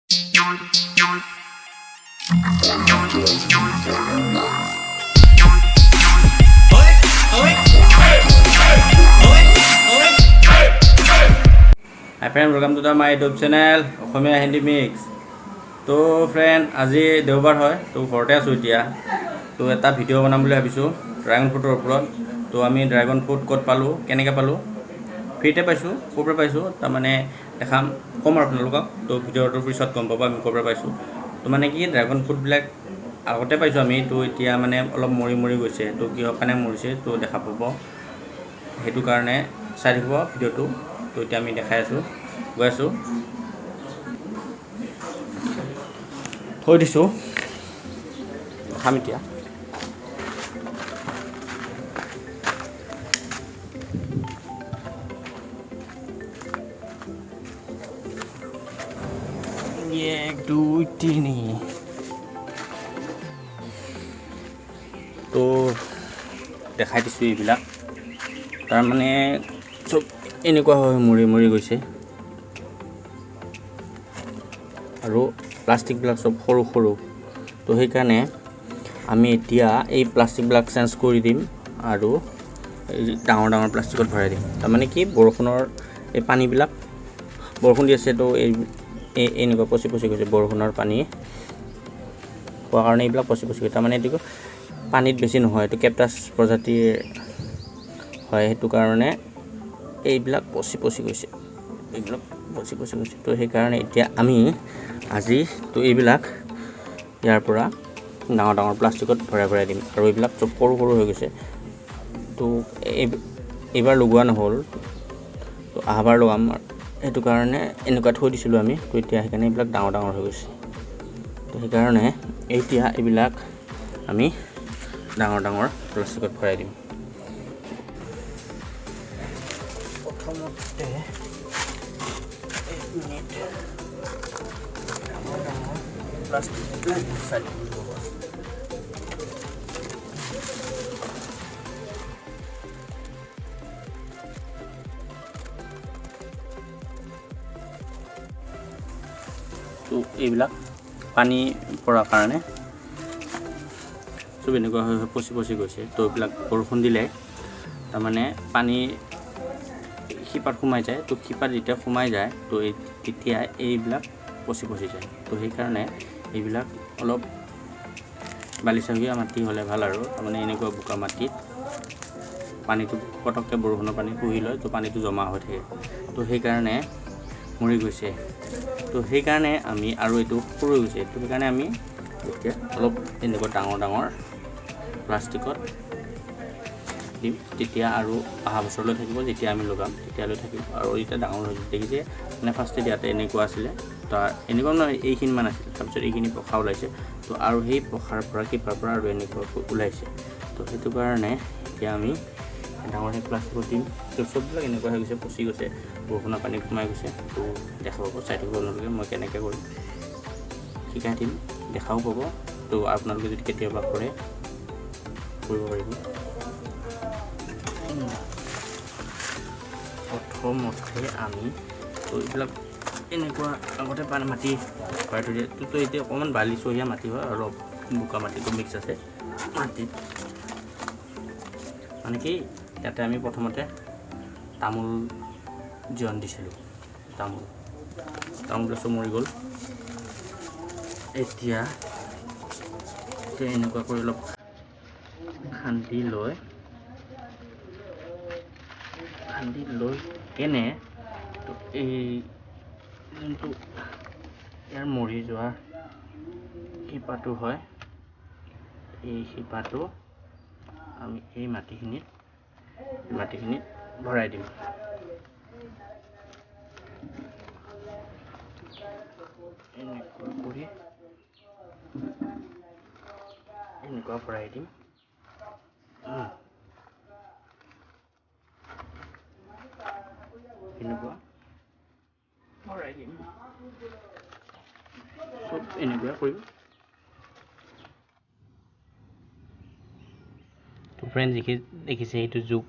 Hi friend, welcome to the my YouTube channel Asomiya Hindi mix. তো friend, আজি দেওবাৰ হয়, তো ঘৰতে আছোঁ এতিয়া। তো এটা ভিডিঅ' বনাম বুলি ভাবিছোঁ ড্ৰেগন ফ্ৰুটৰ ওপৰত। তো আমি ড্ৰেগন ফ্ৰুট ক'ত পালোঁ, কেনেকৈ পালোঁ, ফ্ৰীতে পাইছোঁ, ক'ৰ পৰা পাইছোঁ তাৰমানে দেখাম, ক'ম আৰু আপোনালোকক। তো ভিডিঅ'টোৰ পিছত গম পাব আমি ক'ৰ পৰা পাইছোঁ। তো মানে কি, ড্ৰেগন ফ্ৰুটবিলাক আগতে পাইছোঁ আমি, তো এতিয়া মানে অলপ মৰি মৰি গৈছে। তো কিহৰ কাৰণে মৰিছে তো দেখা পাব, সেইটো কাৰণে চাই থাকিব ভিডিঅ'টো। তো এতিয়া আমি দেখাই আছোঁ, গৈ আছোঁ, থৈ দিছোঁ, দেখাম এতিয়া। এক, দুই, তিনি। তো দেখাই দিছোঁ এইবিলাক, তাৰমানে চব এনেকুৱা হৈ মৰি মৰি গৈছে। আৰু প্লাষ্টিকবিলাক চব সৰু সৰু। তো সেইকাৰণে আমি এতিয়া এই প্লাষ্টিকবিলাক চেঞ্জ কৰি দিম আৰু এই ডাঙৰ ডাঙৰ প্লাষ্টিকত ভৰাই দিম। তাৰমানে কি, বৰষুণৰ এই পানীবিলাক, বৰষুণ দি আছে, তো এই এনেকুৱা পচি পচি গৈছে। বৰষুণৰ পানী খোৱাৰ কাৰণে এইবিলাক পচি পচি গৈছে। তাৰমানে এইটো পানীত বেছি নহয়, এইটো কেপ্টাছ প্ৰজাতিৰ হয়, সেইটো কাৰণে এইবিলাক পচি পচি গৈছে, এইবিলাক পচি পচি গৈছে। তো সেইকাৰণে এতিয়া আমি আজি তো এইবিলাক ইয়াৰ পৰা ডাঙৰ ডাঙৰ প্লাষ্টিকত ভৰাই ভৰাই দিম। আৰু এইবিলাক চব সৰু সৰু হৈ গৈছে। তো এইবাৰ লগোৱা নহ'ল, তো অহাবাৰ লগাম, সেইটো কাৰণে এনেকুৱা থৈ দিছিলোঁ আমি। তো এতিয়া সেইকাৰণে এইবিলাক ডাঙৰ ডাঙৰ হৈ গৈছে। তো সেইকাৰণে এতিয়া এইবিলাক আমি ডাঙৰ ডাঙৰ প্লাষ্টিকত ভৰাই দিম। প্ৰথমতে এক মিনিট, ডাঙৰ ডাঙৰ প্লাষ্টিকবিলাক চাই দিব। তো এইবিলাক পানী পৰাৰ কাৰণে চব এনেকুৱা হৈ হৈ পচি পচি গৈছে। তো এইবিলাক বৰষুণ দিলে তাৰমানে পানী শিপাত সোমাই যায়। তো শিপাত যেতিয়া সোমাই যায়, তো এই তেতিয়া এইবিলাক পচি পচি যায়। তো সেইকাৰণে এইবিলাক অলপ বালিচহীয়া মাটি হ'লে ভাল আৰু। তাৰমানে এনেকুৱা বোকা মাটিত পানীটো পটককৈ বৰষুণৰ পানী শুহি লয়, তো পানীটো জমা হৈ থাকে। তো সেইকাৰণে মৰি গৈছে। তো সেইকাৰণে আমি আৰু এইটো সৰু হৈ গৈছে, তো সেইকাৰণে আমি এতিয়া অলপ এনেকুৱা ডাঙৰ ডাঙৰ প্লাষ্টিকত দিম, তেতিয়া আৰু অহা বছৰলৈ থাকিব, যেতিয়া আমি লগাম তেতিয়ালৈ থাকিব। আৰু এতিয়া ডাঙৰ হৈ দেখিছে, মানে ফাৰ্ষ্টে দিয়াতে এনেকুৱা আছিলে, তাৰ এনেকুৱা নহয় এইখিনিমান আছিলে, তাৰপিছত এইখিনি পখা ওলাইছে। তো আৰু সেই পখাৰ পৰা শিপাৰ পৰা আৰু এনেকুৱাকৈ ওলাইছে। তো সেইটো কাৰণে এতিয়া আমি ডাঙৰ সেই প্লাষ্টিকত দিম। তো চববিলাক এনেকুৱা হৈ গৈছে, পচি গৈছে, বৰষুণৰ পানীত সোমাই গৈছে। তো দেখা পাব, চাই থাকিব আপোনালোকে মই কেনেকৈ কৰিম শিকাই দিম, দেখাও পাব। তো আপোনালোকে যদি কেতিয়াবা কৰে কৰিব পাৰিব। প্ৰথমতে আমি তো এইবিলাক এনেকুৱা আগতে পানী মাটি ভৰাই থৈ দিয়ে। তো এতিয়া অকণমান বালিচহীয়া মাটি হয় আৰু বোকা মাটিটো মিক্স আছে মাটিত। মানে কি, ইয়াতে আমি প্ৰথমতে তামোল জীয়ন দিছিলোঁ, তামোল গছো মৰি গ'ল। এতিয়া এনেকুৱা কৰি অলপ খান্দি লৈ কেনে তো এই যোনটো ইয়াৰ মৰি যোৱা শিপাটো হয়, এই শিপাটো আমি এই মাটিখিনিত ভৰাই দিম। এনেকুৱা কৰি এনেকুৱা ভৰাই দিম। এনেকুৱা ভৰাই দিম, চব এনেকুৱা কৰিম। তো ফ্ৰেণ্ড, যিখিনি দেখিছে এইটো জোক,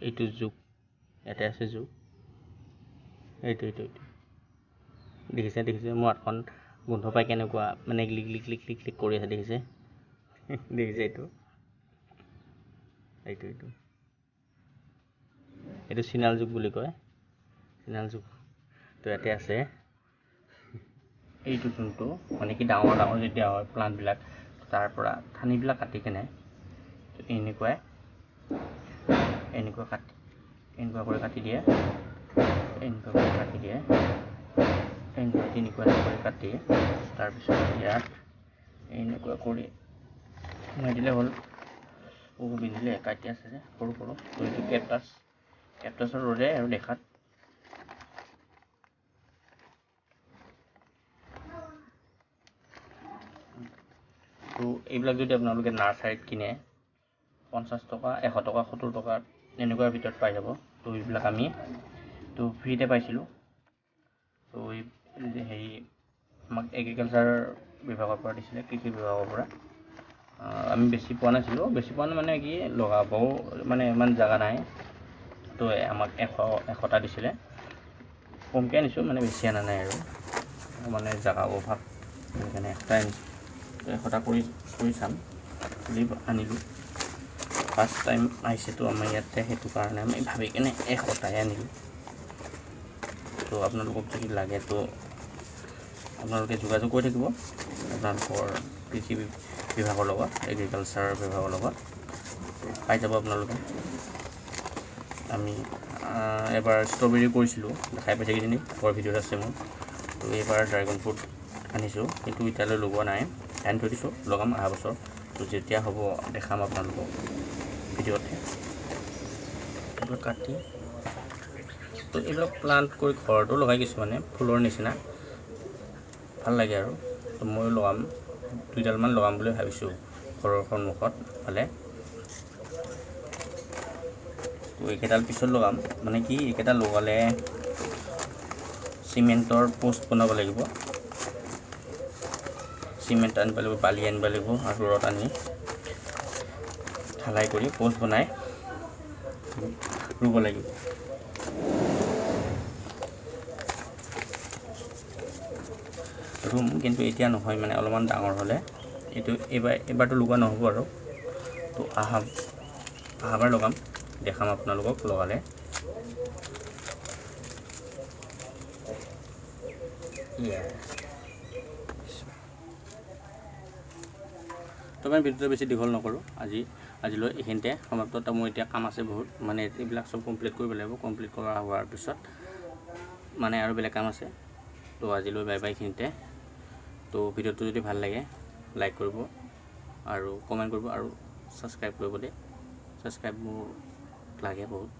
এইটো জোক, ইয়াতে আছে জোক, এইটো এইটো এইটো দেখিছে দেখিছে মোৰ হাতখন গোন্ধ পাই কেনেকুৱা মানে leak leak leak leak leak কৰি আছে, দেখিছে দেখিছে এইটো এইটো এইটো এইটো চিনাল জোক বুলি কয়, চিনাল জোক। তো ইয়াতে আছে এইটো যোনটো মানে কি ডাঙৰ ডাঙৰ যেতিয়া হয় প্লাণ্টবিলাক, তাৰ পৰা ঠানিবিলাক কাটি কেনে এনেকুৱাই এনেকুৱা কাটি এনেকুৱা কৰি কাটি দিয়ে, এনেকুৱা কৰি কাটি দিয়ে, এনেকুৱা তেনেকুৱা কৰি কাটি তাৰপিছত ইয়াত এনেকুৱা কৰি সোমাই দিলে হ'ল। বিন্ধিলে কাটি আছে যে সৰু সৰু, তো এইটো কেপটাছ, কেপটাছৰ দৰে আৰু দেখাত। তো এইবিলাক যদি আপোনালোকে নাৰ্চাৰীত কিনে 50 টকা, 100 টকা, 70 টকা এনেকুৱাৰ ভিতৰত পাই যাব। তো এইবিলাক আমি তো ফ্ৰীতে পাইছিলোঁ। তো এই হেৰি আমাক এগ্ৰিকালচাৰ বিভাগৰ পৰা দিছিলে, কৃষি বিভাগৰ পৰা। আমি বেছি পোৱা নাছিলোঁ, বেছি পোৱা নাই মানে কি লগাবও মানে ইমান জেগা নাই। তো আমাক 100টা দিছিলে, কমকৈ আনিছোঁ মানে বেছি অনা নাই আৰু মানে জেগা অভাৱ, সেইকাৰণে 100টাই আনিছোঁ। 100টা কৰি কৰি চাম বুলি আনিলোঁ। ফাৰ্ষ্ট টাইম আহিছেতো আমাৰ ইয়াতে, সেইটো কাৰণে আমি ভাবি কেনে 100টাই আনিলোঁ। তো আপোনালোকক যদি লাগে তো আপোনালোকে যোগাযোগ কৰি থাকিব আপোনালোকৰ কৃষি বিভাগৰ লগত, এগ্ৰিকালচাৰ বিভাগৰ লগত পাই যাব আপোনালোকে। আমি এবাৰ ষ্ট্ৰবেৰী কৰিছিলোঁ, দেখাই পাইছে কিজানি আগৰ ভিডিঅ'ত আছে মোৰ। তো এইবাৰ ড্ৰেগন ফ্ৰুট আনিছোঁ, কিন্তু এতিয়ালৈ লগোৱা নাই, আনি থৈ দিছোঁ, লগাম অহা বছৰ। তো যেতিয়া হ'ব দেখাম আপোনালোকক ভিডিঅ'তে। এইবিলাক কাটি তো এইবিলাক প্লাণ্ট কৰি ঘৰতো লগাই কিছুমানে ফুলৰ নিচিনা ভাল লাগে আৰু। তো ময়ো লগাম, 2ডালমান লগাম বুলি ভাবিছোঁ ঘৰৰ সন্মুখত ফালে। তো এইকেইডাল পিছত লগাম, মানে কি এইকেইটা লগালে চিমেণ্টৰ পোষ্ট বনাব লাগিব, চিমেণ্ট আনিব লাগিব, বালি আনিব লাগিব আৰু ৰদ আনি ঢালাই কৰি পোষ্ট বনাই ৰুব লাগিব। ৰুম কিন্তু এতিয়া নহয়, মানে অলপমান ডাঙৰ হ'লে এইটো এইবাৰতো লগোৱা নহ'ব আৰু। তো অহাবাৰ লগাম, দেখাম আপোনালোকক লগালে। তো মই ভিডিঅ'টো বেছি দীঘল নকৰোঁ, আজিলৈ এইখিনিতে সমাপ্ত। তো মোৰ এতিয়া কাম আছে বহুত, মানে এইবিলাক চব কমপ্লিট কৰিব লাগিব। কমপ্লিট কৰা হোৱাৰ পিছত মানে আৰু বেলেগ কাম আছে। তো আজিলৈ বাই বাই এইখিনিতে। তো ভিডিঅ'টো যদি ভাল লাগে লাইক কৰিব আৰু কমেণ্ট কৰিব আৰু ছাবস্ক্ৰাইব কৰিব দেই। ছাবস্ক্ৰাইব মোৰ লাগে বহুত।